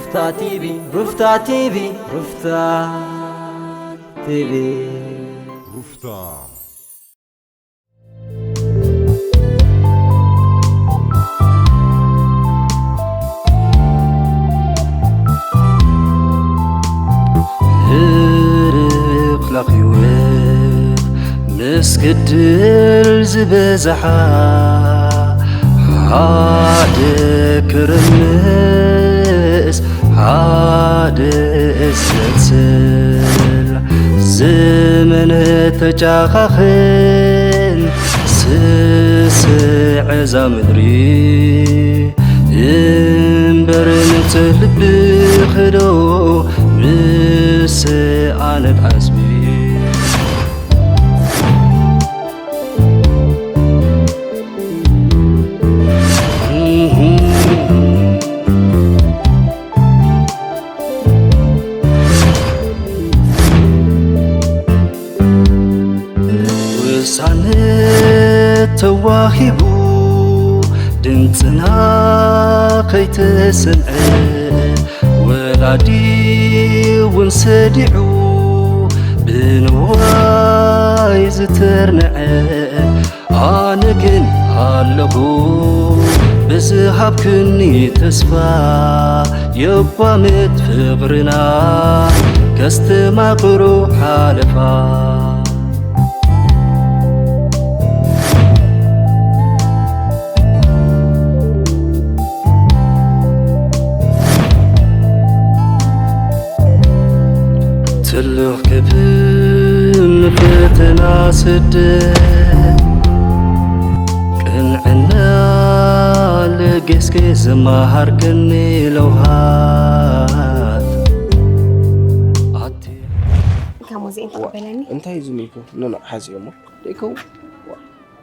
ሩፍታ ቲቪ፣ ሩፍታ ቲቪ፣ ሩፍታ ቲቪ። ሩፍታ። ህርክ ለኺወት ምስ ግድል ዝበዝሓ ሓደ ክርምስ ሓደ ዘጽል ዘመን ተጫኻኽን ስስዕ እዛ ምድሪ እምበር ንጽህ ልብኺ ዶ ምስ ኣነት ዓስቢ። ውሳነ ተዋሂቡ ድምፅና ከይተሰምዐ ወላዲ እውን ሰዲዑ ብንዋይ ዝተርንዐ ኣነ ግን ኣለኹ ብዝሃብክኒ ተስፋ የቋምት ፍቕርና ከስተማቕሮ ሓለፋ። ትልኽ ክብን ፈተና ስደት ቅንዕና ለገስከ ዘመሃርከኒ ለውሃት ኣቲ ካብ ሙዚየም ተቐበለኒ። እንታይ እዩ ዝኒኮ? ኖ፣ ኖ፣ ሓዝዮ እሞ። ደይከው።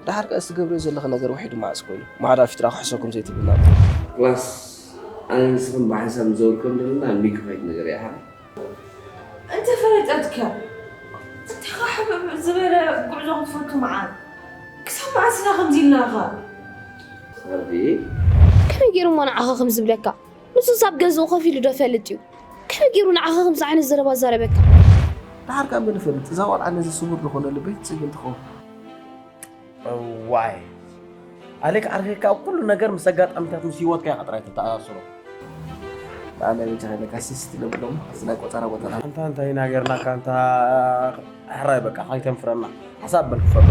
ደሓር ከ እስ ትገብርዮ ዘለኺ ነገር ውሒዱ መዓስ ኮይኑ? ማዕዳ ፊትራ ክሕሰኩም ዘይትብልና። ክላስ፣ ኣነ ንስኽን ብሓንሳብ ንዘውር ከም ዘለና ሚኪ ከይት ነገር እያ ሓ። እንተ ፈለጠትከ? እንታይ ኸ ሕብብ ዝበለ ጉዕዞ ክትፈቱ መዓል? ክሳብ መዓስ ኢና ከምዚ ኢልናኻ? ኸርዲ? ከመይ ገይሩ እሞ ንዓኻ ከም ዝብለካ? ንሱስ ኣብ ገዝኡ ኮፍ ኢሉ ዶ ይፈልጥ እዩ? ከመይ ገይሩ ንዓኻ ከምዚ ዓይነት ዘረባ ዛረበካ? ደሓር ከ መን ይፈልጥ? እዛ ቆልዓ ነዚ ስውር ዝኾነ ልበይ ትጽግን ትኸውን። እዋይ። ኣሌክ ዓርክካ ኣብ ኩሉ ነገር ምስ ኣጋጣሚታት ምስ ህይወትካ ኢኻ ጥራይ ተተኣሳስሮ። ንዓና በጃኻ ኢለካ ሲስ ትለብሎም፣ ኣብዚ ናይ ቆጸራ ቦታና። ኣንታ እንታይ ኢና ጌርናካ ኣንታ ሕራይ በቃ ከይተንፍረና። ሓሳብ በል ክፈሎ።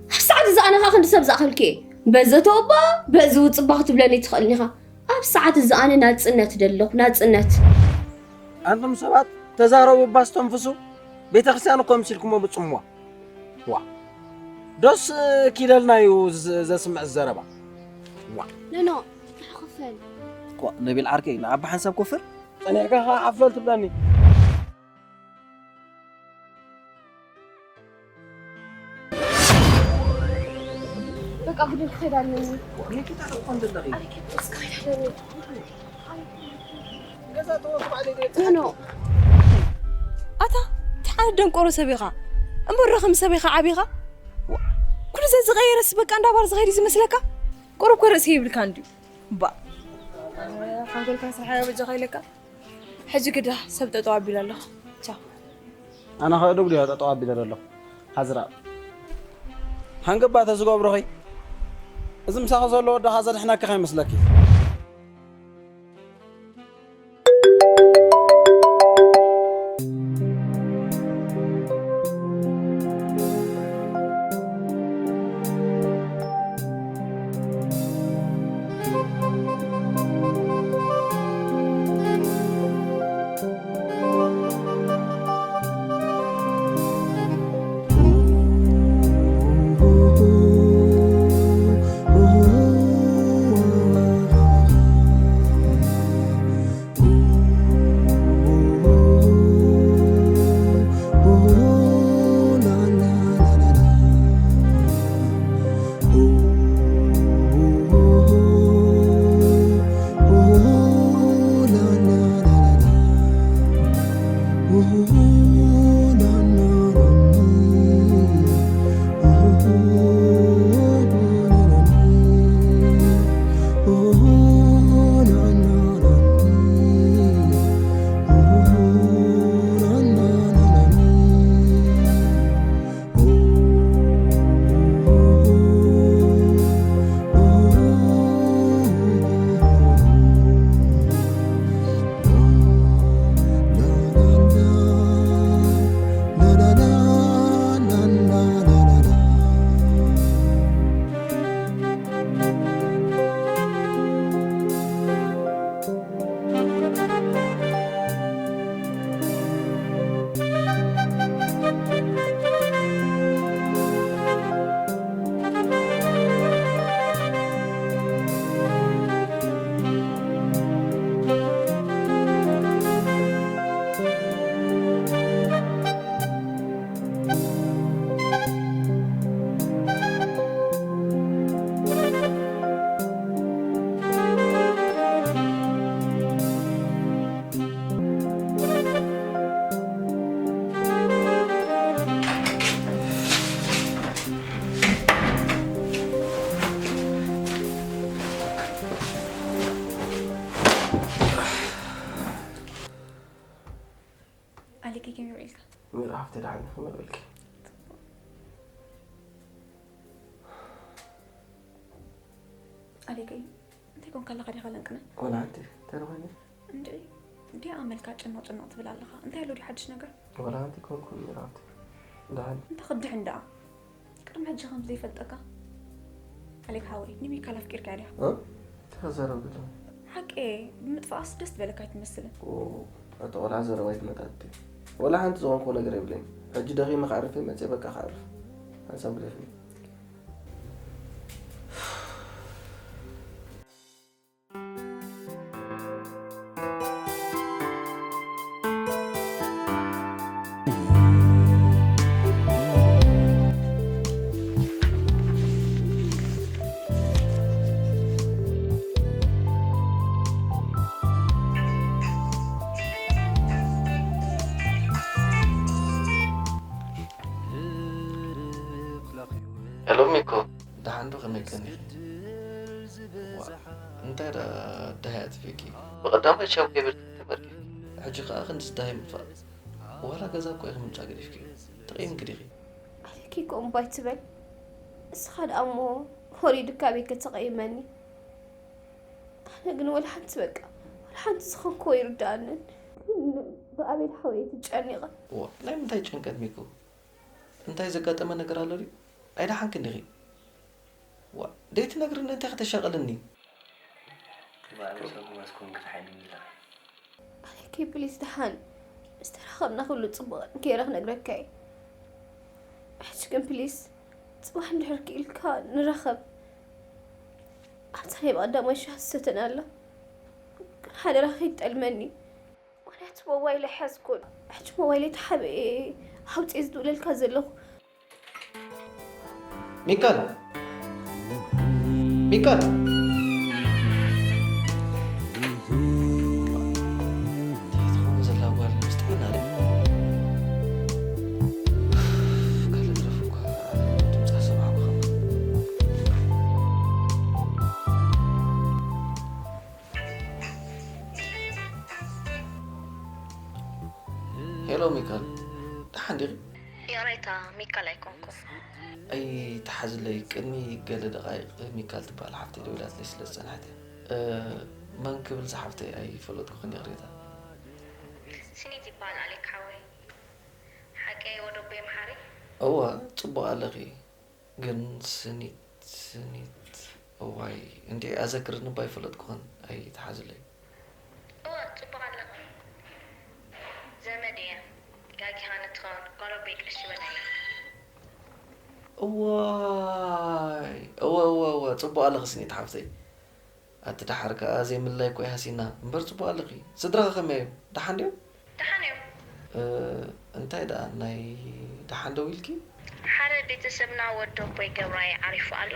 ኣብ ሰዓት እዚ ኣነ ኸኣ ክንዲ ሰብ ዝኣኸልኪ እየ። በዚ ተወባ፣ በዚ ውጽባ ክትብለኒ ትኽእል ኢኻ። ኣብ ሰዓት እዚ ኣነ ናጽነት ደለኹ፣ ናጽነት። ኣንቱም ሰባት ተዛረቡ እባ ኣስተንፍሱ። ቤተክርስትያን እኮ ምሲልኩሞ ብጽምዋ። ዋ። ዶስ ኪደልና እዩ ዝ-፣ ዘስምዕ ዘረባ። ዋ። ኖ፣ ኖ፣ ንዓ ኮፈል። ኳ፣ ነቢል ዓርከይ፣ ንዓ ብሓንሳብ ኮፈል። ጸኒሕካ ኸዓ ዓፈል ትብለኒ። በቃ፣ ግድን ክኸይድ ኣለኒ። ዋ፣ መኪና እኮ እንደለኺ። ኣነ ከይድ፣ እስከ ኸይድ ኣለኒ። ገዛ ተወኩ ባዕለይ ድየ ኖ፣ ኖ። ኣታ፣ እንታይ ዓይነት ደንቆሮ ሰብ ኢኻ? እምበር ረኸም ሰብ ኢኻ ዓቢኻ? ዋ፣ ኩሉ ዘዝቐየረስ በቃ እንዳባር ዝኸይድ እዩ ዝመስለካ? ቁሩብ እኮ ርእሲ ይብልካ እንድዩ። ባ። ሓንጎልካ ስራሕ በጃኻ ኢለካ። ሕጂ ግዳ ሰብ ጠጠው ኣቢሉ ኣለኹ። ቻው። ኣነ ኸኣ ዶብ ድያ ጠጠው ኣቢለ ዘለኹ። ሓዝራ። ሃንገባ ተዝገብሮኸይ። እዚ ምሳኺ ዘሎ ወድኻ ዘድሕነኪ ከይመስለኪ። ዲከም ይውዒልካ? ሚራ ሓፍተይ ደሓን ኢኺ? ከመይ ውዒልኪ? ኣሌከይ፣ እንታይ ኮንካ ኣለኻ ዲኻ ለንቅነ? ወላ ሓንቲ፣ እንታይ ደኾነ? እንድዒ፣ እንድዒ ኣመልካ ጭኖ ጭኖ ትብል ኣለኻ። እንታይ ኣሎ ድዩ ሓድሽ ነገር? ወላ ሓንቲ ኮንኩን ሚራ ሓፍተይ። ደሓን። እንታይ ክድሕን ደኣ? ቅድሚ ሕጂ ከም ዘይፈልጠካ? ኣሌክ ሓወይ፣ ንሚካል ኣፍቂርካያ ዲኻ? እ? እንታይ ትዛረብ ዘለኻ? ሓቂ፣ ብምጥፋኣስ ደስ ዝበለካ ኣይትመስልን። ኦ፣ ኣታ ቆልዓ ዘረባ ኣይትመጣጥኒ። ወላ ሓንቲ ዝኾንኩዎ ነገር የብለይን። ሕጂ ደኺመ ከዕርፍ እየ መፅየ፣ በቃ ከዕርፍ። ሓንሳብ ግደፍኒ። ሄሎ ሚኮ። ደሓን ዶ? ከመይ ቀኒኺ? ዋ፣ እንታይ ደኣ ደሃይ ኣጥፊእኪ? ብቐዳማይ ቻው ከይበልኪ ተመርቂኺ። ሕጂ ከኣ ክንድዚ ደሃይ ምጥፋእ። ዋላ ገዛ እኮ ኢኺ ምምጻእ ገዲፍኪ። ተቐይምኪ ዲኺ? ኣሌኪ እኮ እምባ ኣይትበል። እስኻ ደኣ እሞ ወሪዱካ ኣበይ ከተቐይመኒ? ኣነ ግን ወላ ሓንቲ በቃ፣ ወላ ሓንቲ ዝኾንኩዎ ኣይርድኣንን። ብኣቤል ሓወይ ተጨኒቐ። ዋ፣ ናይ ምንታይ ጭንቀት ሚኮ? እንታይ ዘጋጠመ ነገር ኣሎ ድዩ? ኣይደሓንክን ዲኺ? ዋ፣ ደይትነግርኒ እንታይ ከተሻቕልኒ? ኣሌኪ ፕሊስ ደሓን ምስ ተራኸብና ኩሉ ጽቡቕ ገይረ ክነግረካ እየ። ሕጂ ግን ፕሊስ ጽባሕ እንድሕር ክኢልካ ንራኸብ። ኣብታ ናይ ብቐዳማይ ሻሂ ትሰተኒ ኣላ። ግን ሓደራ ከይትጠልመኒ። ምኽንያቱ ሞባይለይ ኣይሓዝኩን። ሕጂ ሞባይለይ ተሓቢኤ ኣውፅኤ ዝድውለልካ ዘለኹ። ሚካል! ሚካል! እንታይ ትኸውን ዘላ ጓል ምስ ጥዕና ርእ? ካልእ ትረፍ እኳ ድምፃ ሰማዕኩ። ሄሎ ሚካል፣ ደሓን ዲኺ? ይቕሬታ፣ ሚካል ኣይኮንኩን። ኣይትሓዝለይ፣ ቅድሚ ገለ ደቓይቕ ሚካል ትበሃል ሓፍተይ ደዊላትለይ ስለ ዝጸንሐት እያ። እ፣ መን ክብል ዝሓፍተይ ኣይፈለጥኩኽን፣ ይቕሬታ። ስኒት ይበሃል ኣሌክ ሓወይ። ሓቀይ ወደቦይ መሓሪ? እወ፣ ጽቡቕ ኣለኺ። ግን ስኒት፣ ስኒት፣ እዋይ፣ እንድዒ ኣዘክርኒ እባ ኣይፈለጥኩኽን፣ ኣይትሓዝለይ። እወ፣ ጽቡቕ ኣለኺ። ዘመድ እየ። ጋጊኻ ንትኸውን፣ ጓል ኣቦይ ቀሺ በላይ እየ። እዋይ፣ እወ፣ እወ፣ እወ፣ ጽቡቕ ኣለኺ ስኒት ሓፍተይ። ኣቲ ደሓር ከኣ ዘይምልላይ እኮ ይሃሲና እምበር ጽቡቕ ኣለኺ። ስድራኸ ከመይ እዮም? ደሓን ድዮም? ደሓን እዮም። እ፣ እንታይ ደኣ ናይ ደሓን ደው ኢልኪ? ሓደ ቤተሰብና ወዲ ኣቦይ ገብራይ ዓሪፉ ኣሎ።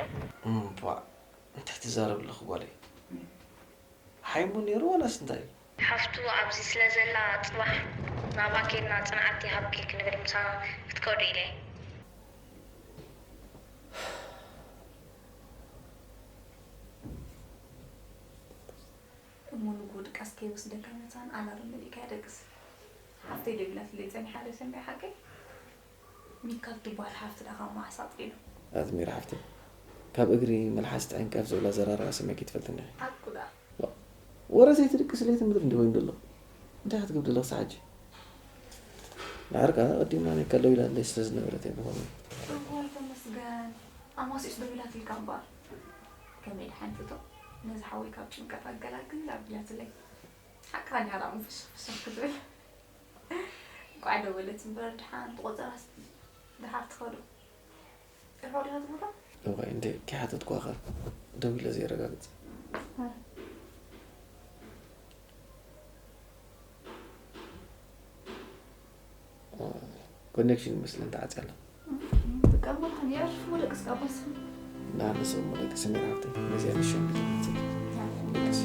እምቧእ፣ እንታይ ትዛረቢ ኣለኺ ጓለይ? ሓይሙ ነይሩ ዋላስ እንታይ? ሓፍቱ ኣብዚ ስለ ዘላ ጽባሕ ናብኣ ኬድና ጽንዓት ይሃብኪ ክንብል ምሳና ክትከዱ ኢለ። እሞ ንግሆ ድቃስ ከይወስደካ መታን ኣላርም መሊእካያ ደቅስ። ሓፍተይ ደዊላትለይ ጸኒሓ ዶ ሰሚዐ ሓቀይ? ሚካል ትበሃል ሓፍቲ ደኣ ካብ መዓስ ኣጥሊሉ? ኣዝሚራ ሓፍተይ፣ ካብ እግሪ መልሓስ ትዕንቀፍ ዝብላ ዘራርባ ሰሚዕኪ ትፈልጢ እንዲኺ? ሓቁ ደኣ። ዋ፣ ወረ ዘይትድቅሲ ለይትን ምድሪ እንዲህ ኮይኑ ዘሎ። እንታይ ክትገብሪ ኣለኺ ሳዕ ሕጂ? ደሓር ከኣ ኣቐዲምና ናይ ካልእ ኢላትለይ ስለ ዝነበረት እየ ብኸምኡ። እዋይ ተመስገን። ኣማሲስ ዶ ኢላትልካ እምበኣር። ከመይ ደሓን ትቶ? ነዚ ሓወይ ካብ ጭንቀት ኣገላግል ኣቢላትለይ። ሓቃ ዲኻ ደኣ ፍሽኽ ፍሽኽ ክትብል። እንቋዕ ደወለት እምበር ደሓን ብቆጸራስ ደሓር ትኸዶ። ርሑቕ ዲኻ ትመጣ? እዋይ፣ እንዴ፣ ከይሓተትኳ ኸ ደዊለ ዘየረጋግጽ። ኮኔክሽን ይመስለን ተዓጽያ ኣላ። በቃ፣ እሞ ንሕና የዕርፉ፣ ደቅስ ካብ ባስ። ንዓና ሰብ እሞ ደቅስ፣ ሜሪ ሓፍተይ፣ ነዚኣ ንሸም ብዘመት ደቅስ።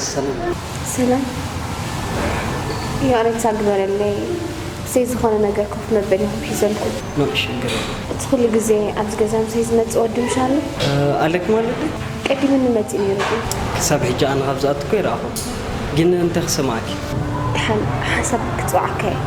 ሰላም። ሰላም። ይቕሬታ ግበረለይ። ብዘይ ዝኾነ ነገር ኮፍ መበሊኹም ሒዘልኩም። ኖ፣ ሽግር የለን። እቲ ኩሉ ግዜ ኣብዚ ገዛ ምሰይ ዝመጽእ ወዲ ምሽ ኣሎ? ኣለኪ ማለት ድዩ? ቀዲሙኒ መጺኡ ነይሩ ድዩ? ክሳብ ሕጂ ኣነ ካብ ዝኣቱ እኮ ይረኣኹ። ግን እንታይ ክሰምዓኪ? ደሓን ሓንሳብ ክጽውዓካ እየ።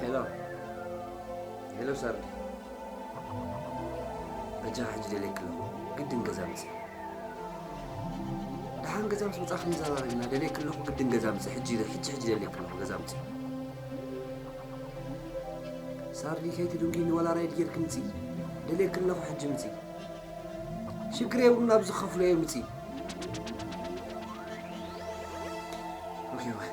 ሄሎ ሄሎ፣ ሳርዲ፣ በጃኻ ሕጂ ደልየኪ ኣለኹ፣ ግድን ገዛ ምጺ። ደሓን ገዛ ምስ መጻእኺ ንዘራረብ ኢና፣ ደልየኪ ኣለኹ፣ ግድን ገዛ ምጺ፣ ሕጂ፣ ሕጂ፣ ሕጂ ደልየኪ ኣለኹ፣ ገዛ ምጺ። ሳርዲ፣ ከይትድንጉይኒ፣ ዋላ ራይድ ጌርኪ ምጺ፣ ደልየኪ ኣለኹ፣ ሕጂ ምጺ። ሽግር የብሉን፣ ኣብዚ ክኸፍሎ እየ፣ ምጺ። ኦኬ፣ ባይ።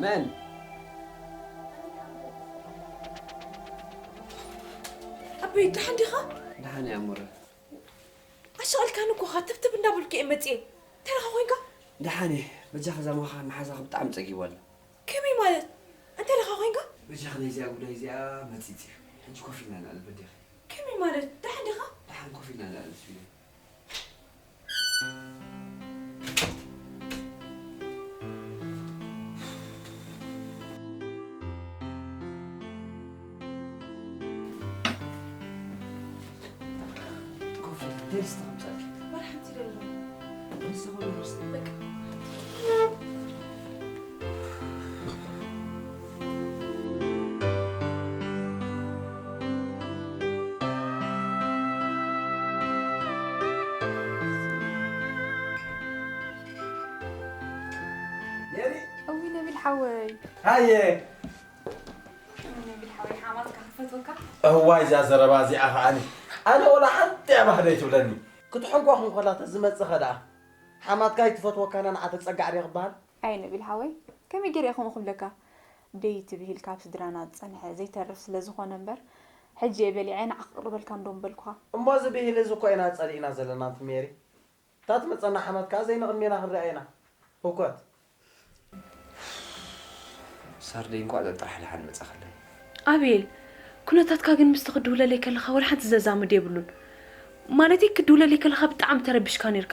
መን? ኣበይ ደሓን ዲኻ? ደሓን እየ ኣሞረ። ኣሻቐልካኒ እኮ ኻ ትብትብ እንዳበልኩ እየ መፅየ። እንታይ ኢኻ ኮይንካ? ደሓን እየ። በጃኺ እዛ ማኻ መሓዛኺ ብጣዕሚ ፀጊቡ ኣሎ። ከመይ ማለት? እንታይ ኢኻ ኮይንካ? በጃኺ ናይዚኣ ጉዳይ እዚኣ መፂፅ እዩ። ሕጂ ኮፍ ኢልና ንዕልል በዴኺ። ከመይ ማለት? ደሓን ዲኻ? ደሓን ኮፍ ኢልና ንዕልል ስቢለ። ኮፊ ቴስት ኣምጻልኪ። ወላ ሓንቲ ደለኒ። ንስኹም ንኽርስ- በቃ። ሜሪ። እዊ ነቢል ሓወይ። ሃየ። ነቢል ሓወይ ሓማትካ ክትፈትወካ። እዋይ እዛ ዘረባ እዚኣ ከዓኒ ኣነ ወላ ሓንቲ እያ ባህደይ ትብለኒ። ክትሕንኳኽ እንኮላ ተዝመጽእ ኸ ደኣ ሓማትካ ኣይትፈትወካን ንዓ ተጸጋዕ ድያ ክበሃል። ኣየ ነቢል ሓወይ ከመይ ገይረ እየ ከምኡ ክብለካ? ደይ ትብሂል ካብ ስድራና ዝጸንሐ ዘይተርፍ ስለ ዝኾነ እምበር ሕጂ እየ በሊዐ ንዓ ክቕርበልካ እንዶ ምበልኩኻ። እሞ እዚ ብሂል እዚ እኮ ኢና ጸሊእና ዘለና ኣንቲ ሜሪ። እታ ትመጸና ሓማት ከኣ ዘይንቕሜና ክንሪኣ ኢና። ህውከት። ሳርደይ እንኳዕ ጥራሕ ደሓን መጻኽለይ። ኣቤል፣ ኩነታትካ ግን ምስቲ ክድውለለይ ከለኻ ወላ ሓንቲ ዘዛምድ የብሉን። ማለተይ ክድውለለይ ከለኻ ብጣዕሚ ተረቢሽካ ኔርካ።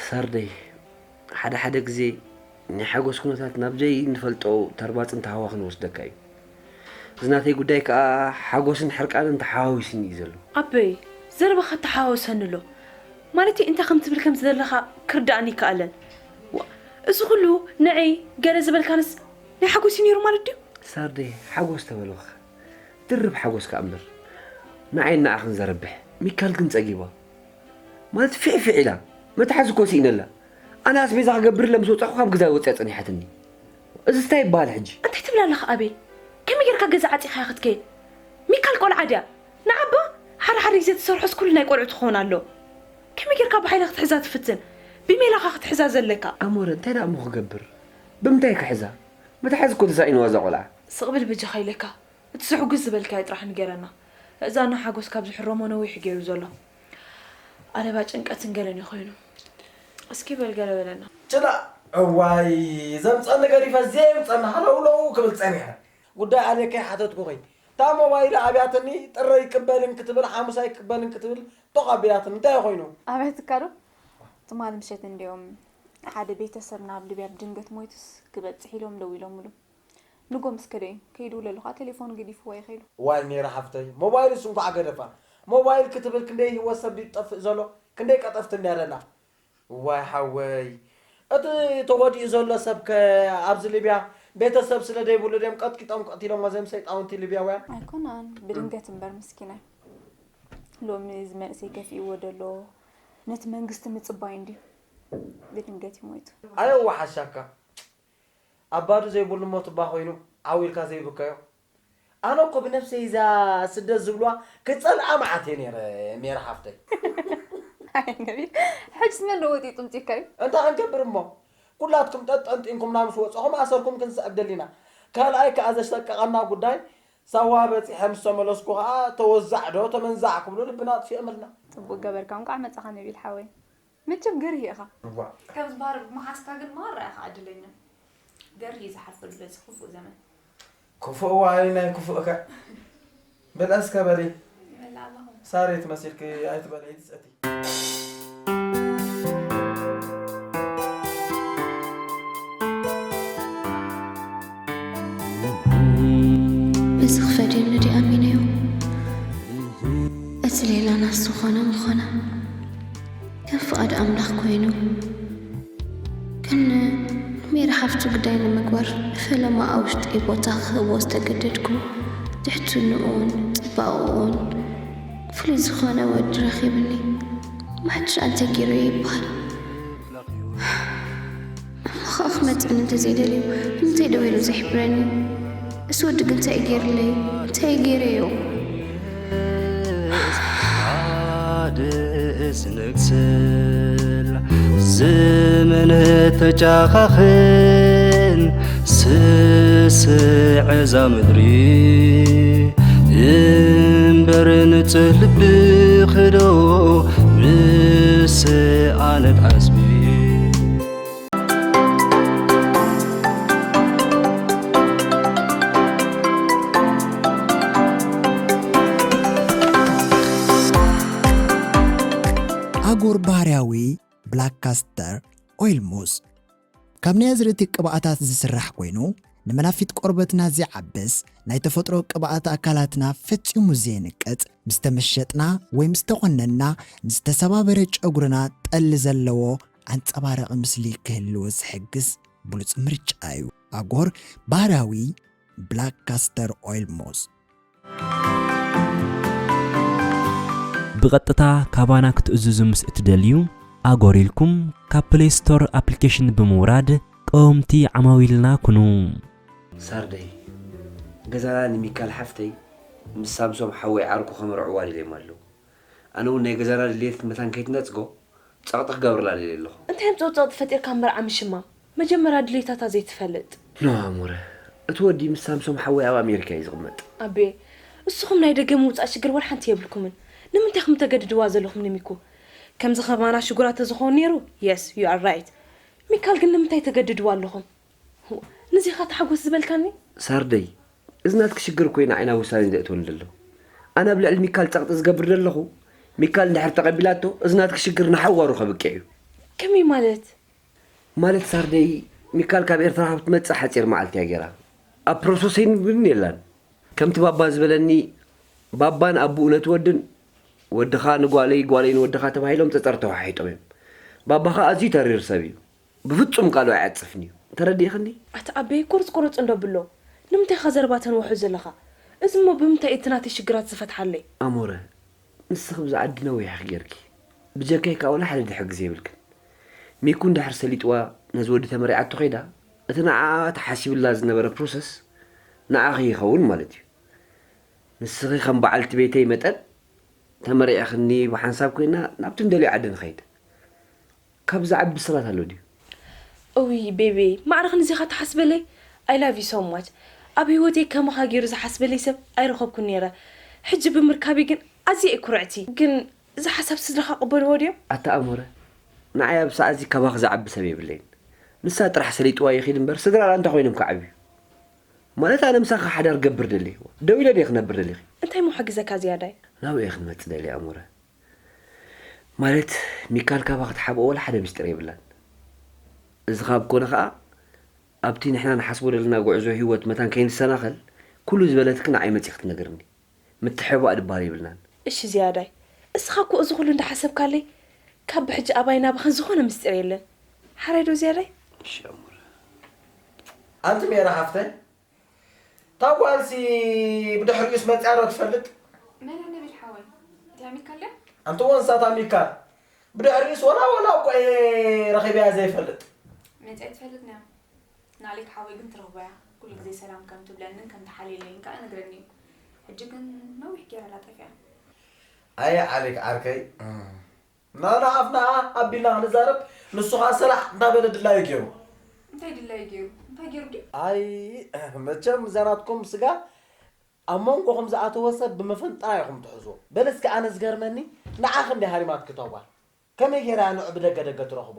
ሳርደይ፣ ሓደ ሓደ ግዜ ናይ ሓጎስ ኩነታት ናብ ዘይንፈልጦ ተርባጽን ተሃዋኽን ይወስደካ እዩ። እዚ ናተይ ጉዳይ ከኣ ሓጎስን ሕርቃንን ተሓዋዊሱኒ እዩ ዘሎ። ኣበይ፣ ዘረባኻ ተሓዋወሰኒ ኣሎ። ማለተይ እንታይ ከም ትብል ከም ዘለኻ ክርድኣኒ ኣይከኣለን። ዋ፣ እዚ ኩሉ ንዐይ ገለ ዝበልካንስ ናይ ሓጎስ እዩ ነይሩ ማለት ድዩ? ሳርደይ፣ ሓጎስ ተበልኹኻ ድርብ ሓጎስ ከኣ እምበር ንዓይን ንዓኽን ዘረብሕ። ሚካል ግን ጸጊባ። ማለት ፊዕፊዕ ኢላ። መትሓዚ እኮ ስኢነላ። ኣነ ኣስቤዛ ክገብርለ ምስ ወጻኹ ካብ ገዛ ወጽያ ጸኒሓትኒ። እዚ እንታይ ይበሃል ሕጂ? እንታይ ትብል ኣለኻ ኣቤል? ከመይ ጌርካ ገዛ ዓጺኻያ ክትከይድ? ሚካል ቆልዓ ድያ? ንዓባ ሓደ ሓደ ግዜ ትሰርሖስ ኩሉ ናይ ቆልዑ ትኸውን ኣሎ። ከመይ ጌርካ ብሓይሊ ክትሕዛ ትፍትን? ብሜላኻ ክትሕዛ ዘለካ። ኣሞረ እንታይ ደኣ እሞ ክገብር? ብምንታይ ክሕዛ? መትሓዚ እኮ ተሳኢንዋ እዛ ቆልዓ። ስቕ ብል በጃኻ ኢለካ። እቲ ዘሕጉስ ዝበልካዮ ጥራሕ ንገረና። እዛና ሓጎስ ካብ ዝሕረሞ ነዊሕ ገይሩ ዘሎ። ኣለባ ጭንቀትን ገለን እዩ ኮይኑ። እስኪ በል ገለ በለና። ጭላ እዋይ ዘምፀኒ ገዲፈ ዘየምፀኒ ሃለውለው ክብል ፀኒሐ። ጉዳይ ኣልየ ከይሓተትኩኺ እታ ሞባይል ኣብያትኒ ጥረ ይቅበልን ክትብል ሓሙስ ኣይቅበልን ክትብል ጦቕ ኣቢላትኒ እንታይ ኮይኑ? ኣብያትካ ዶ? ትማሊ ምሸት እንድዮም ሓደ ቤተሰብ ናብ ሊብያ ብድንገት ሞይቱስ ክበፅሕ ኢሎም ደዊሎምሉ። ንጎ ምስ ከደ እዩ ከይድውለሉ ከዓ ቴሌፎኑ ገዲፍዎ እዩ ከይዱ። ዋይ ሜሪ ሓፍተይ ሞባይልስ እንኳዕ ገደፋ። ሞባይል ክትብል ክንደይ ህይወት ሰብ ድዩ ዝጠፍእ ዘሎ? ክንደይ ቀጠፍቲ እንድያ ደላ። ዋይ ሓወይ እቲ ተጎዲኡ ዘሎ ሰብ ከ ኣብዚ ሊብያ ቤተሰብ ስለ ዘይብሉ ድዮም ቀጥቂጦም ቀቲሎሞ ዘም ሰይጣውንቲ ሊብያውያን። ኣይኮናን ብድንገት እምበር ምስኪናይ። ሎሚ እዚ መንእሰይ ከፊእዎ ደሎ ነቲ መንግስቲ ምፅባይ እንድዩ። ብድንገት እዩ ሞይቱ። ኣየዋሓሻካ። ኣባዱ ዘይብሉ ሞት እባ ኮይኑ ዓው ኢልካ ዘይብከዮ። ኣነ እኮ ብነብሰይ እዛ ስደት ዝብልዋ ክፀልኣ መዓት እየ ነይረ ሜሪ ሓፍተይ። ኣይ ነቢል ሕጅስ መን ዶ ወጢጡ ምፂካ እዩ? እንታይ ክንገብር እሞ ኩላትኩም ጠጠንጢንኩምና ምስ ወፀኹም ኣሰርኩም ክንስዕብ ደሊና። ካልኣይ ከዓ ዘሽተቀቐና ጉዳይ ሳዋ በፂሐ ምስ ተመለስኩ ከዓ ተወዛዕ ዶ ተመንዛዕ ክብሉ ልብና ኣጥፊኦምልና። ፅቡቅ ገበርካ እንቋዕ መፃኻ ነቢል ሓወይ። መቸም ገርሂ ኢኻ። እዋ። ከም ዝበሃል ብመሓዝካ ግን ማራ ኢኻ ዕድለኛ። ገርሂ እዩ ዝሓልፈሉ በዚ ክፉእ ዘመን። ክፉእ ዋይ ናይ ክፉእካ። በል እስከ በሊ። ይበልዕ ኣለኹ። ሳሬት መሲልኪ ኣይትበልዒ ትፅእቲ። እዚ ክፈድየኒ ድየ ኣሚነዮ? እቲ ሌላናስ ዝኾነ ምኾነ ከም ፍቓድ ኣምላኽ ኮይኑ። ግን ንሜሪ ሓፍቱ ግዳይ ንምግባር ንፈለማ ኣብ ውሽጠይ ቦታ ክህቦ ዝተገደድኩ ትሕትንኡን ጽባቕኡን ፍሉይ ዝኾነ ወዲ ረኺብኒ። ማሕድሽ ኣንተ ጊሮየ ይበሃል። እሞ ኸኣ ክመጽእኒ እንተዘይደልዩ ንምንታይ ደው ኢሉ ዘይሕብረኒ? እስ ወዲ ግን እንታይ እዩ ገይርለይ? እንታይ እዩ ገይረዮ? ሓደ ዝንግስል ዘመን ተጫኻኽን ስስዕ እዛ ምድሪ እምበር ንጽህ ልብኺ ዶ ምስ ኣነት ዓስቢ። ኣጎር ባህርያዊ ብላክ ካስተር ኦይል ሙስ ካብ ናይ ኣዝርእቲ ቅብኣታት ዝስራሕ ኮይኑ ንመናፊት ቆርበትና ዘይዓብስ ናይ ተፈጥሮ ቅብኣት ኣካላትና ፈጺሙ ዘየንቅጽ ምስ ተመሸጥና ወይ ምስ ተቖነንና ንዝተሰባበረ ጨጉርና ጠሊ ዘለዎ ኣንጸባራቒ ምስሊ ክህልዎ ዝሕግዝ ብሉጽ ምርጫ እዩ። ኣጎር ባህርያዊ ብላክ ካስተር ኦይል ሞስ። ብቐጥታ ካባና ክትእዝዙ ምስ እትደልዩ፣ ኣጎር ኢልኩም ካብ ፕለይ ስቶር ኣፕሊኬሽን ብምውራድ ቀወምቲ ዓማዊልና ኩኑ። ሳርደይ፣ ገዛና ንሚካል ሓፍተይ ምስ ሳምሶም ሓወይ ዓርኩ ከመርዕዋ ደልዮም ኣለዉ። ኣነ እውን ናይ ገዛና ድሌት መታን ከይትነጽጎ ጸቕጢ ክገብረላ ደልየ ኣለኹ። እንታይ እዮም ጸቕጢ ፈጢርካ መርዓ ምሽማም? መጀመርያ ድሌታታ ዘይትፈልጥ። ኖ ኣሞረ፣ እቲ ወዲ ምስ ሳምሶም ሓወይ ኣብ ኣሜሪካ እዩ ዝቕመጥ። ኣቤ፣ እስኹም ናይ ደገ ምውጻእ ሽግር ወላ ሓንቲ የብልኩምን። ንምንታይ ኢኹም ተገድድዋ ዘለኹም ንሚኩ? ከምዚ ከማና ሽጉራ ተዝኸውን ነይሩ፣ yes you are right። ሚካል ግን ንምንታይ ተገድድዋ ኣለኹም? ንዚኻ ተሓጎስ ዝበልካኒ? ሳርደይ፣ እዚ ናትኪ ሽግር እኮ እዩ ንዓይ ናብ ውሳኔ ዘእትወኒ ዘሎ። ኣነ ኣብ ልዕሊ ሚካል ጸቕጢ ዝገብር ዘለኹ፣ ሚካል እንድሕር ተቐቢላቶ፣ እዚ ናትኪ ሽግር ንሓዋሩ ከብቅዕ እዩ። ከመይ ማለት? ማለት ሳርደይ፣ ሚካል ካብ ኤርትራ ካብ ትመጽእ ሓጺር መዓልቲ እያ ገይራ። ኣብ ፕሮሰሲን እውን የላን። ከምቲ ባባ ዝበለኒ፣ ባባን ኣቡኡ ነቲ ወድን፣ ወድኻ ንጓለይ፣ ጓለይ ንወድኻ ተባሂሎም ጸጸር ተወሓሒጦም እዮም። ባባ ኸኣ ኣዝዩ ተሪር ሰብ እዩ። ብፍጹም ቃሉ ኣይዓጽፍን እዩ። ተረዲእኽኒ? ኣታ ኣበይ ቁርጽ ቁርጽ እንዶ ብሎ። ንምንታይ ኢኻ ዘረባ ተንውሑ ዘለኻ? እዚ እሞ ብምንታይ እዩ እቲ ናተይ ሽግራት ዝፈትሓለይ? ኣሞረ፣ ንስኺ ብዛ ዓዲ ነዊሕኺ ጌርኪ። ብጀካይ ከኣ ወላ ሓደ ድሕግዝ የብልክን። ሚኩ እንድሕር ሰሊጥዋ ነዚ ወዲ ተመሪዓቶ ኸይዳ፣ እቲ ንዓኣ ተሓሲብላ ዝነበረ ፕሮሰስ ንዓኺ ይኸውን ማለት እዩ። ንስኺ ከም በዓልቲ ቤተይ መጠን ተመሪዕኽኒ ብሓንሳብ ኮይና ናብቲ እንደልዮ ዓዲ ንኸይድ። ካብ ዝዓቢ ብስራት ኣሎ ድዩ? እውይ ቤቤ ማዕረ ክንዚኻ ትሓስበለይ I love you so much ኣብ ህይወተይ ከማኻ ገይሩ ዝሓስበለይ ሰብ ኣይረኸብኩን ነይረ ሕጂ ብምርካቢ ግን ኣዝየ እየ ኩርዕቲ። ግን እዚ ሓሳብ ስድራኻ ቅበልዎ ድዮም? ኣታ ኣሞረ፣ ንዓይ ኣብ ሰዓዚ ካባኺ ዝዓቢ ሰብ የብለይን። ንሳ ጥራሕ ሰሊጥዋ ይኺድ እምበር፣ ስድራ ደኣ እንታይ ኮይኖም ክዓብዩ? ማለት፣ ኣነ ምሳኺ ሓዳር ክገብር ደልየ። ደው ኢለ ድየ ክነብር ደሊኺ? እንታይ እሞ ሓግዘካ ዝያዳይ? ናብኡ እየ ክንመጽእ ደልየ ኣሞረ። ማለት፣ ሚካል ካባኺ ትሓብኦ ወላ ሓደ ምስጢር የብላን። እዚ ካብ ኮነ ኸኣ፣ ኣብቲ ንሕና ንሓስቦ ዘለና ጉዕዞ ህይወት መታን ከይንሰናኸል፣ ኩሉ ዝበለትኪ ንዓይ መጺኺ ትነግርኒ። ምትሕብባእ ድባል የብልናን። እሺ ዝያዳይ፣ እስኻ እኮ እዚ ኩሉ እንዳሓሰብካለይ፣ ካብ ብሕጂ ኣባይ ናባኽን ዝኾነ ምስጢር የለን። ሓራይ ዶ ዝያዳይ? እሺ ኣሙረ። ኣንቲ ሜራ ሓፍተይ፣ እታ ጓልሲ ብድሕሪኡስ መጺኣ ዶ ትፈልጥ? መን ነቢል ሓወይ? እቲኣ ሚካል ድያ? ኣንቲ ወንሳታ ሚካል፣ ብድሕሪኡስ ወላ ወላ እኮ እየ ረኺበያ ዘይፈልጥ። መጺኣ ትፈልጥ ነያ። ንኣሌክ ሓወይ ግን ትረኽቦ እያ። ኩሉ ግዜ ሰላም ከም ትብለንን ከም ትሓልየለይን ከኣ ነግረኒ እዩ። ሕጂ ግን ነዊሕ ገይራ እላ ጠፊኣ። ኣየ ኣሌክ ዓርከይ፣ ናና ኣፍና ኣቢልና ክንዛረብ፣ ንሱ ኸኣ ሰላሕ እንዳበለ ድላዩ ገይሩ። እንታይ ድላዩ ገይሩ? እንታይ ገይሩ ድዩ? ኣይ፣ መቸም እዛ ናትኩም ስጋ ኣብ መንጎኹም ዝኣተወ ሰብ ብምፍንጣር ኢኹም ትሕዝዎ። በል እስኪ ኣነ ዝገርመኒ፣ ንዓኺ እንድያ ሃሪማትኪ እታ ጓል። ከመይ ገይራ እያ ንዑ ብደገ ደገ ትረኽቦ?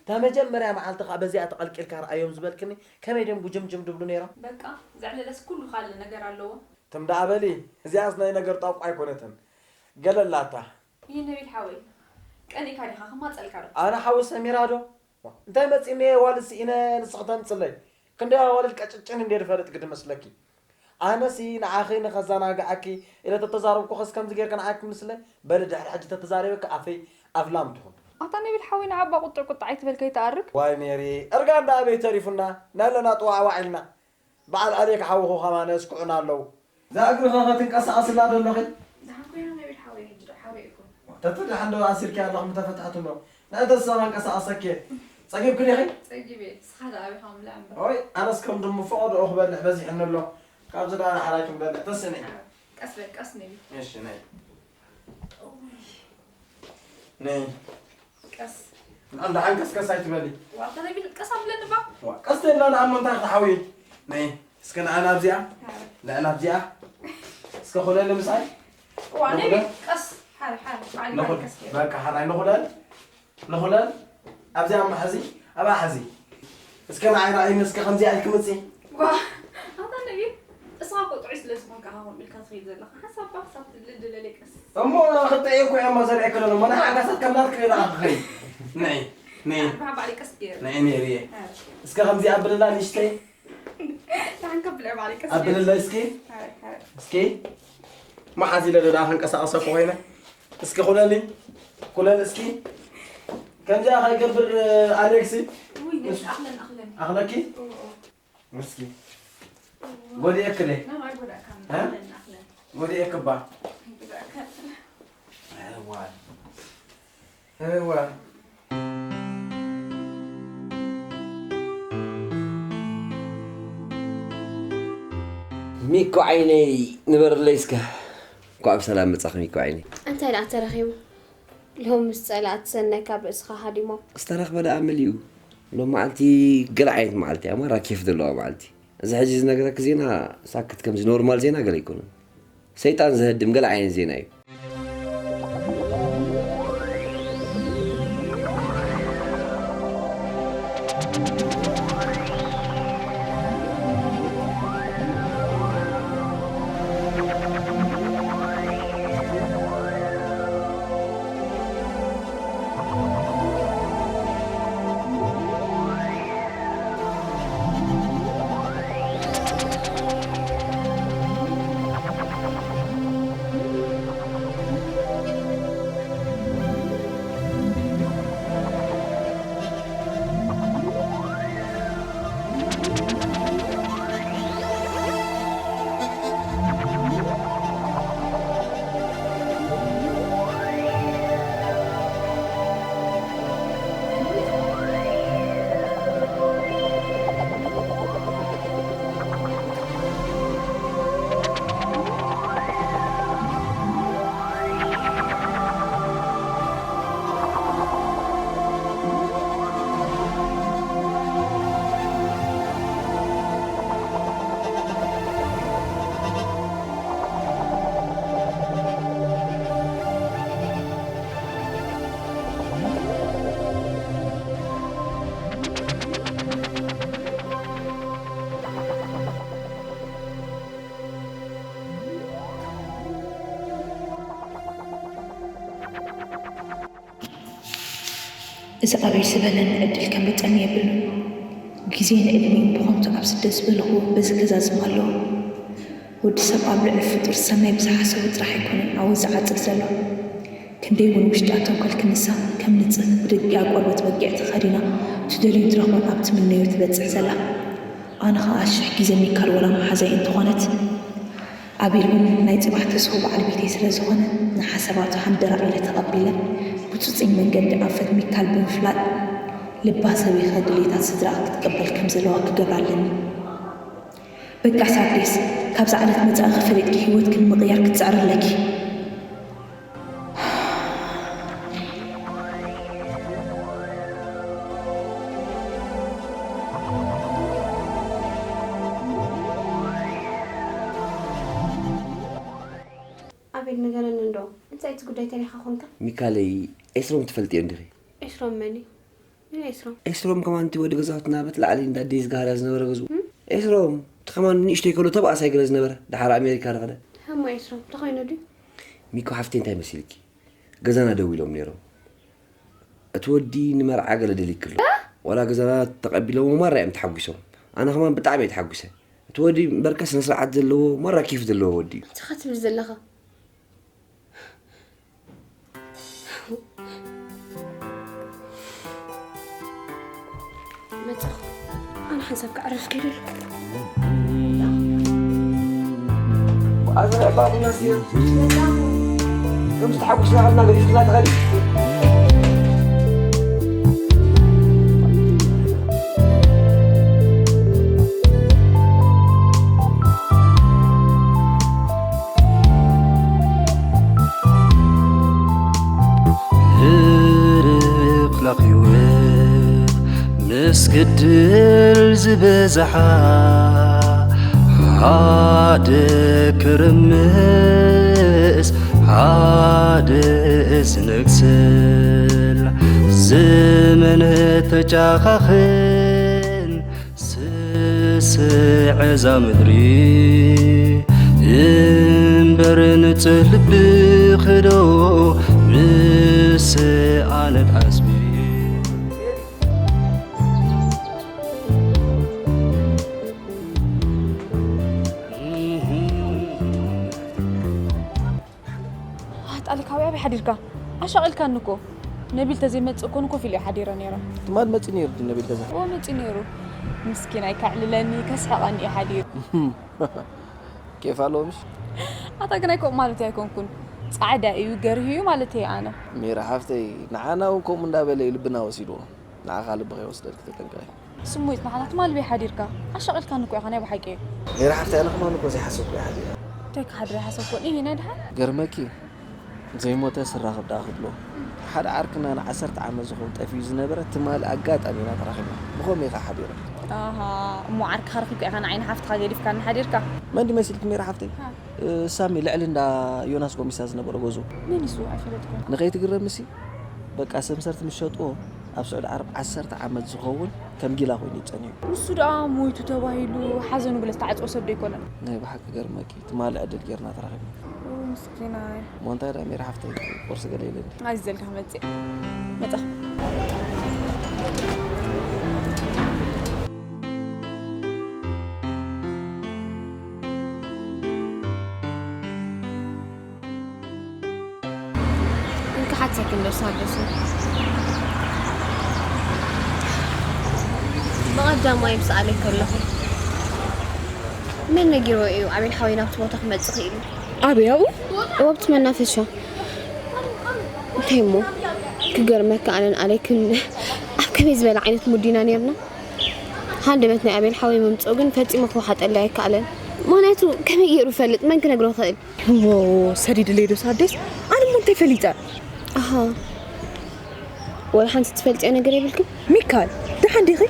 እታ መጀመርያ መዓልቲ ከኣ በዚኣ ተቐልቂልካ ርኣዮም ዝበልክኒ፣ ከመይ ድዮም ጉጅምጅም ድብሉ ነይሮም? በቃ፣ ዘዕለለስ ኩሉ ካልእ ነገር ኣለዎ። ትም ደኣ በሊ፣ እዚኣስ ናይ ነገር ጣቋ ኣይኮነትን። ገለ ኣላታ። ይህ ነቢል ሓወይ፣ ቀኒእካ ዲኻ? ክማጸልካ ዶ? ኣነ ሓዊ ሰሚራ ዶ? ዋ፣ እንታይ መጺኒ ዋልስ ኢነ ንስኺ ተምጽለይ? ክንደይ ኣዋልድ ቀጭጭን እንድየ ዝፈልጥ ግዲ መስለኪ? ኣነሲ ንዓኺ ንኸዘናግዓኪ ኢለ ተተዛረብኩኸስ ከምዚ ጌርካ ንዓኪ ክምስለይ? በሊ ድሕሪ ሕጂ ተተዛሪበኪ ኣፈይ ኣፍላም ትኹን። ኣታ ነቢል ሓወይ ንዓባ ቁጥዕ ቁጥዕ ኣይትበል ከይትኣርግ። ዋይ ሜሪ፣ እርጋን ደኣ ኣበይ ተሪፉና? ናለና ጥዋዕዋዕ ኢልና። በዓል ኣሌክ ሓውኹ ከማን የስክዑና ኣለዉ። እዛ እግርኻ ከትንቀሳቐስላ ዶ ኣለኺ? ደሓን ኮይና ነቢል ሓወይ፣ ሕጂ ዶ ሓወይ ኢኹም? ተትደሓን ዶ ኣሲርኪ ኣለኹም ተፈታሕቲ እሞ። ንእተስ ሰባ እንቀሳቐሰኪ። ጸጊብኪ ዲኺ? ጸጊበ፣ ንስኻ ደኣ ኣበይ ከም ብላዕ እምበር። ኦይ፣ ኣነስ ከም ድሙ ፈቐዶኡ ክበልዕ በዚሕኒ ኣሎ። ካብዚ ደኣ ንሓራይ ክንበልዕ ተስእኒ። ቀስ በል፣ ቀስ ነቢል። እሺ፣ ነይ። ነይ። ቀስ። እንዳ ሓንከስከስ ኣይትበሊ። ዋልታ ነቢል ቀስ ኣብለኒ ባ። ዋ፣ ቀስ ተብላ ንኣሞ እንታይ ክትሓውዪ? ነይ፣ እስከ ንዓ ናብዚኣ። ሃረ። ንዓ ናብዚኣ። እስከ ኩለሊ ምሳይ። ዋ፣ ነቢል ንኹለል። ቀስ። ሓረ፣ ሓረ። ባዕሊ ንኹል-፣ ባዕሊ ቀስ ገይረ። በቃ፣ ሓራይ ንኹለል። ንኹለል። ኣብዚኣ እሞ ሓዚ። ኣብኣ ሓዚ። እስከ ንዓይ ርኣይኒ፣ እስከ ከምዚኣ ኢልኪ ምጺ። ዋ፣ ኣታ ነቢል፣ እስኻ እኮ ጥዑይ ስለ ዝኾንካ ኢኻ ከምኡ ኢልካ ትኸይድ ዘለኻ። ሓሳብካ ክሳብ ትልል ድለለይ ቀስ። እሞ ክትጥዕይ እኮ እየ እሞ ዘርእየኪ ዘሎ። እሞ ናይ ሓጋሳት ከም ናትኪ ንዓኺ ኸይድ። ነይ፣ ነይ። ኣርባዓ ባዕሊ ቀስ ገይረ። ነይ፣ ነይ፣ ነይ። ኣረ። እስከ ከምዚ ኣብልላ ንእሽተይ። ንዓን ከብልዕ ባዕሊ ቀስ ገይረ። ኣብልላ እስኪ። ኣረ፣ ኣረ። እስኪ። መሓዝ ኢለ ዶ ደኣ ክንቀሳቐሰ እኮ ኮይነ። እስኪ ኩለሊ። ኩለል እስኪ። ከምዚኣ ከይገብር ኣሌክሲ። ውይ፣ ነይ፣ ኣኽለን፣ ኣኽለን። ኣኽለኪ? እዎ፣ እዎ። እስኪ ጎዲኤክለ። እ? ጎዲኤክባ። እዋ። እዋ። ሚኮ ዓይነይ ንበርለይ እስከ። እንኳዕ ብሰላም መጻኺ ሚኮ ዓይነይ። እንታይ ደኣ ተረኺቡ? ሎምስ ጸላእቲ ሰናይ ካብ ርእስኻ ሃዲሞም። ዝተረኽበ ደኣ መሊኡ። ሎም መዓልቲ ገለ ዓይነት መዓልቲ እያ፣ ማራ ኬፍ ዘለዋ መዓልቲ። እዚ ሕጂ ዝነግረኪ ዜና ሳክት ከምዚ ኖርማል ዜና ገለ ኣይኮነን። ሰይጣን ዘህድም ገለ ዓይነት ዜና እዩ። እዚ ኣበይ ዝበለን ዕድል ከምልጠኒ የብሉን። ግዜን ዕድሜኡን ብኸንቱ ኣብ ስደት ዝበልኽዎ በዚ ክዛዝም ኣለዎ። ወዲ ሰብ ኣብ ልዕሊ ፍጡር ሰናይ ብዝሓሰቦ ጥራሕ ኣይኮነን ዓወት ዝዓጽድ ዘሎ። ክንደይ እውን ውሽጣ ተንኮል ክንሳ ከም ንጽህቲ ብደጊኣ ቆርበት በጊዕ ተኸዲና ትደልዮ ትረኽቦን ኣብ ትምነዮ ትበጽሕ ዘላ። ኣነ ኸኣ ሽሕ ግዜ ሚካል ወላ መሓዛይ እንተኾነት፣ ኣቤል እውን ናይ ጽባሕ ተስፎ በዓል ቤተይ ስለ ዝኾነ፣ ንሓሳባቱ ሃንደራዕ ኢለ ተቐቢለ፣ ብጽጹይ መንገዲ ኣንፈት ሚካል ብምፍላጥ፣ ልባ ሰቢኸ ድሌታት ስድራኣ ክትቅበል ከም ዘለዋ ክገብራ ኣለኒ። በቃ ሳርዴስ፣ ካብዛ ዕለት መጻእኺ ፈሊጥኪ ህይወትኪ ንምቕያር ክትጽዕሪ ኣለኪ። ኣቤል፣ ንገረኒ እንዶ፣ እንታይ እቲ ጉዳይ ተሪኻ ኾንካ? ሚካለይ፣ ኤስሮም ትፈልጥዮ እንዲኺ? ኤስሮም መን እዩ? መን እዩ ኤስሮም? ኤስሮም ከማን እቲ ወዲ ገዛውትና በት ላዕሊ እንዳ ዴዝ ጋህዳ ዝነበረ ገዝኡ። እም? ኤስሮም፣ እቲ ከማን ንእሽተይ ከሎ ተባእሳይ ገለ ዝነበረ፣ ደሓር ኣሜሪካ ረኸደ። እሞ ኤስሮም፣ ተኾይኑ ድዩ? ሚኮ ሓፍተይ እንታይ መሲልኪ? ገዛና ደው ኢሎም ነይሮም። እቲ ወዲ ንመርዓ ገለ ደሊክሉ። ዋላ ገዛና ተቐቢሎሞ ማራ እዮም ተሓጒሶም። ኣነ ከማን ብጣዕሚ እየ ተሓጒሰ። እቲ ወዲ በርከ ስነ ስርዓት ዘለዎ ማራ ኬፍ ዘለዎ ወዲ እዩ። እንታይ ትብል ዘለኻ? መጻኹ። ኣነ ሓንሳብ ክዕርፍ ከይደሉ። ኣዝረባ ቡና ስየ። ከም ዝተሓጉስና ከልና ገዲፍና ተኸዲ። ህርፍላኽ ህይወት ምስ ግድል ዝበዝሓ፣ ሓደ ክርምስ ሓደ ዝነግስል፣ ዘመን ተጫኻኽን ስስዕ እዛ ምድሪ፣ እምበር ንጽህ ልብኺ ዶ ምስ ኣነት ዓስቢ። ኣጣሊካዊ ኣበይ ሓዲርካ? ኣሻቒልካኒ እኮ። ነቢል ተዘይመጽእ እኮ ኮፍ ኢለ ሓዲረ ነይረ። ትማል መጺኡ ነይሩ ድዩ ነቢል ገዛ? እዎ መጺኡ ነይሩ። ምስኪናይ ከዕልለኒ ከስሕቐኒ እዩ ሓዲሩ። ኬፍ ኣለዎ ምሽ? ኣታ ግን ኣይኮ ማለት ኣይኮንኩን። ጻዕዳ እዩ ገርህ እዩ ማለት እየ ኣነ። ሜራ ሓፍተይ ንዓና እውን ከምኡ እንዳበለ እዩ ልብና ወሲድዎ። ንዓኻ ልብኻ ይወስደልኪ ተጠንቀቒ። ስሙይት ንዓና ትማል በይ ሓዲርካ? ኣሻቒልካኒ እኮ ኢኻ ናይ ብሓቂ። ሜራ ሓፍተይ ኣነ ከማን እኮ ዘይሓሰብኩ እየ ሓዲረ። እንታይ ክሓድር ኣይሓሰብኩን? ኢሂ ናይ ድሓን? ገርመኪ ዘይሞተ ስራኽብ ደኣ ክብሎ። ሓደ ዓርክና ንዓሰርተ ዓመት ዝኸውን ጠፊኡ ዝነበረ ትማሊ ኣጋጣሚ ኢና ተራኺብና። ብኸመይ ኢኻ ሓዲረ? ኣሃ፣ እሞ ዓርክኻ ረኺብካ ኢኻ ንዓይ ንሓፍትኻ ገዲፍካኒ ሓዲርካ? መን ድዩ መሲልኪ ሜራ ሓፍተይ? ሃ። እ፣ ሳሚ ልዕሊ እንዳ ዮናስ ጎሚሳ ዝነበረ ገዝኡ። መን እዩ እሱ? ኣይፈለጥኩን። ንኸይትግረምሲ፣ በቃ ሰምሰርቲ ምስ ሸጥዎ ኣብ ስዑዲ ዓረብ ዓሰርተ ዓመት ዝኸውን ከም ጊላ ኮይኑ እዩ ጸኒሑ። ንሱ ደኣ ሞይቱ ተባሂሉ ሓዘኑ ገለ ዝተዓጽወ ሰብ ዶ ኣይኮነን? ናይ ብሓቂ ገርመኪ፣ ትማሊ ዕድል ጌርና ተራኺብና። ኦ፣ ምስኪናይ። እሞ እንታይ ደኣ ሜሪ ሓፍተይ፣ ቁርሲ ገለ ኢለኒ። ኣዚዘልካ ክመጽእ። መጻ። እንካ ሓትሰኪ እንዶ ሳርደስ። ብቐዳማይ ምስ ኣለይ ከለኹ መን ነጊርዎ እዩ ኣቤል ሓወይ ናብቲ ቦታ ክመጽእ ክኢሉ? ኣበይ ኣብኡ? ኣብቲ መናፈሻ። እንታይ እሞ? ክገርመካ ኣነን ኣለይክን ኣብ ከመይ ዝበለ ዓይነት ሙድ ኢና ነይርና? ሃንደበት ናይ ኣቤል ሓወይ ምምጽኡ ግን ፈጺሙ ክወሓጠለይ ኣይከኣለን። ምኽንያቱ ከመይ ገይሩ ይፈልጥ? መን ክነግሮ ይኽእል? እሞ ሰዲድለይ ዶ ሳርዴስ? ኣነ እሞ እንታይ ፈሊጠ? ኣሃ። ወላ ሓንቲ ትፈልጥዮ ነገር የብልክን? ሚካል፣ ደሓን ዲኺ?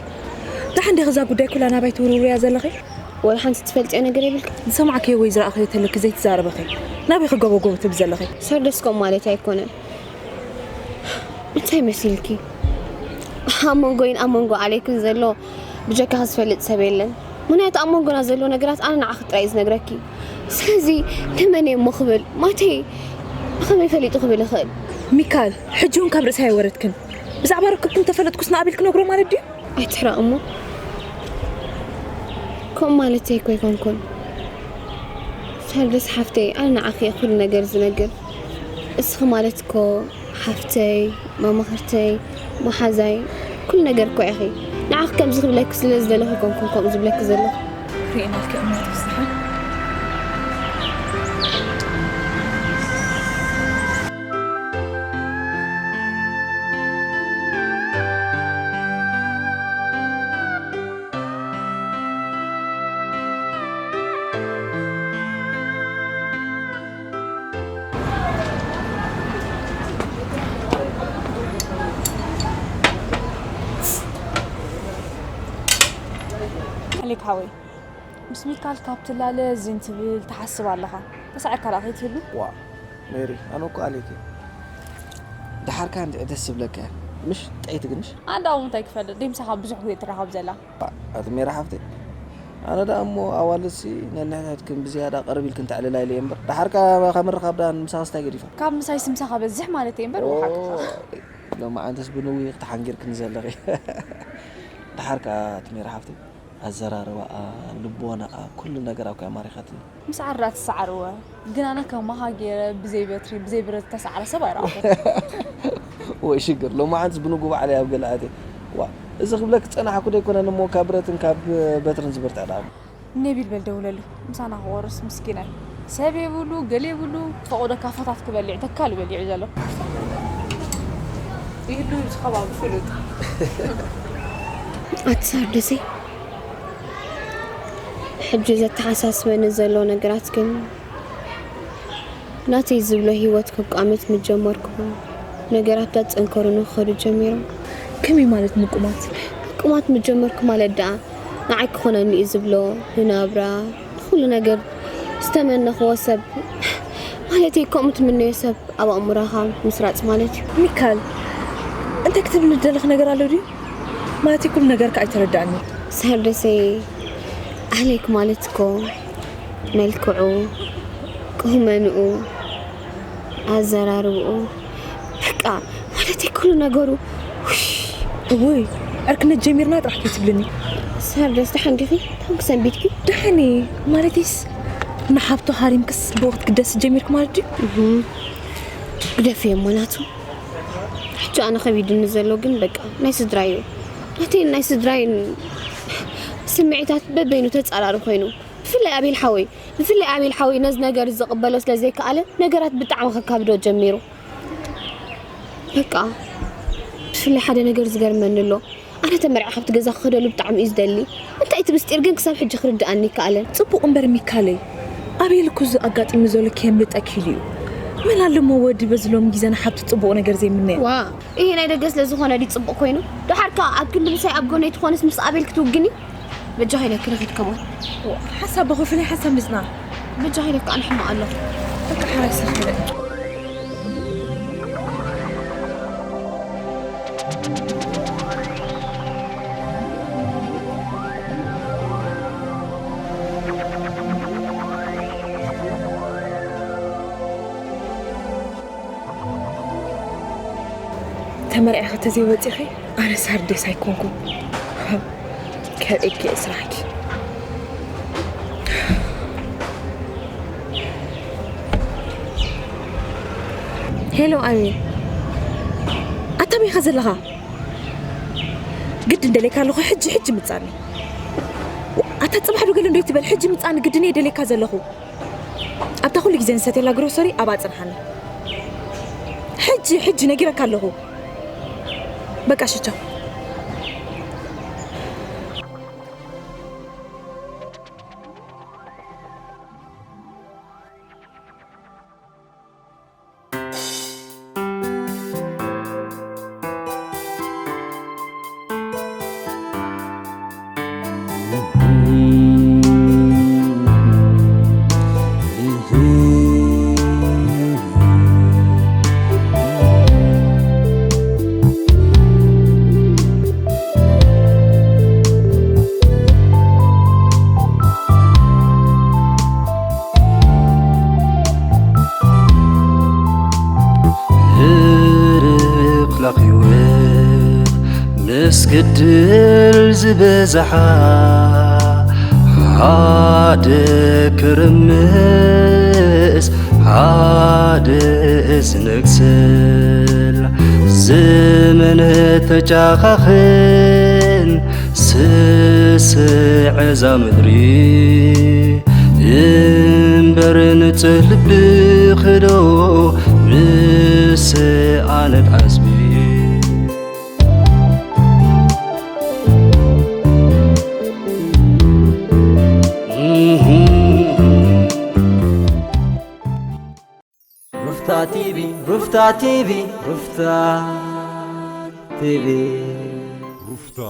ደሓን ዲኺ? እዛ ጉዳይ ኩላ ናባይ ትውርውርያ ዘለኺ? ወላ ሓንቲ ትፈልጥዮ ነገር የብልክን? ዝሰማዕክዮ ወይ ዝረኣኽዮ ተለኪ ዘይትዛረብኺ? ናበይ ክገበጎቡ ትብል ዘለኺ? ሳርዴስ ከምኡ ማለት ኣይኮነን። እንታይ መሲልኪ? ኣብ መንጎይን ኣብ መንጎ ኣለይክን ዘሎ ብጀካኺ ዝፈልጥ ሰብ የለን። ምኽንያቱ ኣብ መንጎና ዘሎ ነገራት ኣነ ንዓኺ ጥራይ እዩ ዝነግረኪ። ስለዚ ንመን እየ እሞ ክብል? ማለተይ ብኸመይ ፈሊጡ ክብል ይኽእል? ሚካል፣ ሕጂ እውን ካብ ርእሰይ ኣይወረድክን። ብዛዕባ ርክብኩም ተፈለጥኩስ ንኣቤል ክነግሮ ማለት ድዩ? ኣይትሕረቕ እሞ። ከምኡ ማለተይ እኮ ኣይኮንኩን። ሳርደስ ሓፍተይ፣ ኣነ ንዓኺ እየ ኩሉ ነገር ዝነግር። እስኺ ማለት እኮ ሓፍተይ፣ መማኽርተይ፣ መሓዛይ፣ ኩሉ ነገር እኮ ኢኺ። ንዓኺ ከምዚ ክብለኪ ስለ ዝደለኹ ኣይኮንኩን ከምኡ ዝብለኪ ዘለኹ። ርእየናልኪ እምነት ብዝሓ። ኣሌክ ሓወይ፣ ምስ ሚካል ካብ ትላለ ዝን ትብል ትሓስብ ኣለኻ። ተሳዒርካ ደኣ ከይትህሉ? ዋ፣ ሜሪ፣ ኣነ እኮ ኣሌክ እየ። ደሓርካ እንድዒ ደስ ዝብለካ እያ። ምሽ ጥዒቲ ግንሽ? ኣንዳ እሞ እንታይ ክፈልጥ? ደይ ምሳኻ ብዙሕ ግዜ ትራኸብ ዘላ። ዋ፣ ኣቲ ሜሪ ሓፍተይ፣ ኣነ ደኣ እሞ ኣዋልድሲ ነንሕድሕድክን ብዝያዳ ቅርብ ኢልክን ተዕልላ ኢለ እየ እምበር፣ ደሓርካ ካብ ምርኻብ ደኣ ንምሳኽስ እንታይ ገዲፋ? ካብ ምሳይስ ምሳኻ በዝሕ ማለት እየ እምበር፣ ወሓጥ። ኦ፣ ሎማዓንተስ ብንዊቕ ተሓንጊርክኒ ዘለኺ። ደሓርካ ኣቲ ሜሪ ሓፍተይ፣ ኣዘራርባኣ፣ ልቦናኣ፣ ኩሉ ነገራ እኮ እያ ማሪኻትኒ። ምስ ዓራ ትሰዓርወ፣ ግን ኣነ ከማኻ ገይረ ብዘይ በትሪ፣ ብዘይ ብረት እተሰዓረ ሰብ ኣይረኣኹን። ወይ ሽግር፣ ሎማዓንትስ ብንጉ ባዕለይ ኣብ ገለ ኣትየ። ዋ፣ እዚ ክብለኪ ዝጸናሕኩ ደይኮነን እሞ ካብ ብረትን ካብ በትርን ዝብርትዕ ደኣ። ነቢል በል ደውለሉ፣ ምሳና ክቆርስ ምስኪናይ። ሰብ የብሉ፣ ገለ የብሉ፣ ፈቑዶ ካፈታት ክበልዕ ተካሉ በሊዑ ዘሎ። ይህሉ ኣብዚ ከባቢ ፍሉጥ። ኣቲ ሳርደሰይ፣ ሕጂ ዘተሓሳስበኒ ዘሎ ነገራት ግን ናተይ ዝብሎ ህይወት ከቋምት ምስ ጀመርኩ ነገራት እንዳጸንከሩኒ ክኸዱ ጀሚሮም። ከመይ ማለት ምቁማት? ምቁማት ምስ ጀመርኩ ማለት ደኣ ንዓይ ክኾነኒ እዩ ዝብሎ ንናብራ፣ ንኹሉ ነገር ዝተመነኽዎ ሰብ፣ ማለተይ ከምኡ ትምነዮ ሰብ ኣብ ኣእምሮኻ ምስራጽ ማለት እዩ። ሚካል፣ እንታይ ክትብልኒ ዝደለኺ ነገር ኣሎ ድዩ? ማለተይ ኩሉ ነገርካ ኣይተረዳእኒ። ሳርደሰይ፣ ኣሌክ ማለት እኮ መልክዑ፣ ቁመንኡ፣ ኣዘራርብኡ፣ በቃ ማለተይ ኩሉ ነገሩ። ውይ። እውይ፣ ዕርክነት ጀሚርና ጥራሕ ከይትብልኒ። ሳርደስ፣ ደሓን ዲኺ? ታንክ ሰንቢትኪ? ደሓን እየ። ማለተይስ ንሓብቶ ሃሪምክስ ብኡ ክትግደሲ ጀሚርኪ ማለት ድዩ? እህ። ግደፍዮ እሞ ናቱ። ሕጂ ኣነ ከቢድኒ ዘሎ ግን በቃ ናይ ስድራይ እዩ። ናተይን ናይ ስድራይን ስምዒታት በበይኑ ተጻራሪ ኮይኑ። ብፍላይ ኣቤል ሓወይ፣ ብፍላይ ኣቤል ሓወይ ነዚ ነገር ዝቕበሎ ስለ ዘይከኣለ ነገራት ብጣዕሚ ከካብዶ ጀሚሩ። በቃ ብፍላይ ሓደ ነገር ዝገርመኒ ኣሎ። ኣነ ተመርዐ ካብቲ ገዛ ክኸደሉ ብጣዕሚ እዩ ዝደሊ። እንታይ እቲ ምስጢር ግን ክሳብ ሕጂ ክርድኣኒ ይከኣለን። ጽቡቕ እምበር ሚካለይ፣ ኣቤል እኮ እዚ ኣጋጢሙ ዘሎ ከየምልጠኪ ኢሉ እዩ። መን ኣለሞ ወዲ በዚ ሎም ግዜ ንሓብቲ ጽቡቕ ነገር ዘይምነያ? ዋ፣ ይሄ ናይ ደገ ስለ ዝኾነ ድዩ ጽቡቕ ኮይኑ? ደሓር ከኣ ኣብ ክንዲ ምሳይ ኣብ ጎነይ ትኾንስ ምስ ኣቤል ክትውግኒ? በጃኺ ኢለኪ ንኺድ ከማን። ሓሳብ ብኽፍሊ ሓሳብ ምጽናዕ። በጃኺ ኢለኪ ኣነ ሕማቕ ኣለኹ። በቃ ሓራይ ሰኽለ። ተመርዒኺ ተዘይወፂኺ ኣነ ሳርዴስ ኣይኮንኩን። ከርእየኪ እየ ስራሕኪ። ሄሎ ኣቤል፣ ኣታ በይኻ ዘለኻ? ግድን ደልየካ ኣለኹ፣ ሕጂ ሕጂ ምጻኒ። ኣታ ጽባሕ ዶ ገለ እንዶ ይትበል፣ ሕጂ ምጻኒ ግድን እየ ደልየካ ዘለኹ። ኣብታ ኩሉ ግዜ ንሰትየላ ግሮሰሪ ኣብኣ ጽንሓኒ። ሕጂ ሕጂ ነጊረካ ኣለኹ። በቃ ሽቻው። ግድል ዝበዝሓ ሓደ ክርምስ ሓደ ዝነግስል ዘመን ተጫኻኽን ስስዕ እዛ ምድሪ እምበር ንጽህ ልቢ ክዶ ምስ ኣነት ዓስቢ ሩፍታ ቲቪ ሩፍታ ቲቪ ሩፍታ ቲቪ ሩፍታ